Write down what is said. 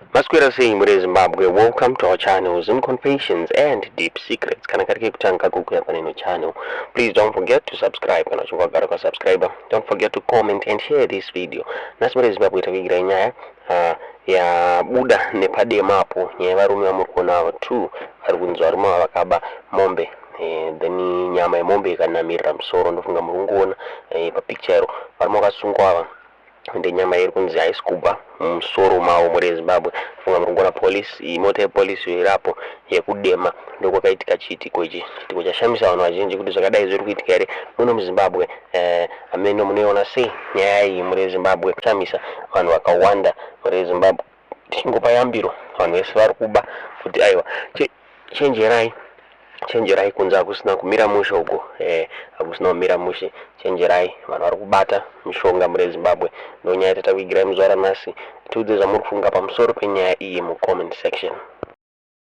Maswera sei mhuri yeZimbabwe, welcome to our channel Zim Confessions and Deep Secrets. Kana kari kekutanga kukuya paneno channel, please don't forget to subscribe. Kana uchinge wagara ukasubscribe, don't forget to comment and share this video. Nhasi mhuri yeZimbabwe takuigirai nyaya yabuda nepadema apo, nyaya yevarume vamuri kuona ava two vari kunzi varume ava vakaba mombe, then nyama yemombe ikanamirira musoro. Ndofunga muri kungoona papicture iro varume vakasungwa ava, ende nyama iri kunzi haisi kubva mumusoro mavo. Mhuri yeZimbabwe, funga muri kuona polisi, mota yepolisi irapo yekudema. Ndokwakaitika chiitiko ichi, chiitiko chashamisa vanhu vazhinji kuti zvakadai zviri kuitika here muno muZimbabwe. Ameno munoiona sei nyaya iyi, mhuri yeZimbabwe? Shamisa vanhu vakawanda. Mhuri yeZimbabwe, tichingopa yambiro vanhu vese vari kuba kuti aiwa, chenjerai, chenjerai, kunze hakusina kumira mushe uko, hakusina kumira mushe. Chenjerai vanhu vari kubata mishonga. Mhuri yeZimbabwe, ndonyaya tatakuigirai muzuva ranhasi. Tiudze zvamuri kufunga pamusoro penyaya iyi mucomment section.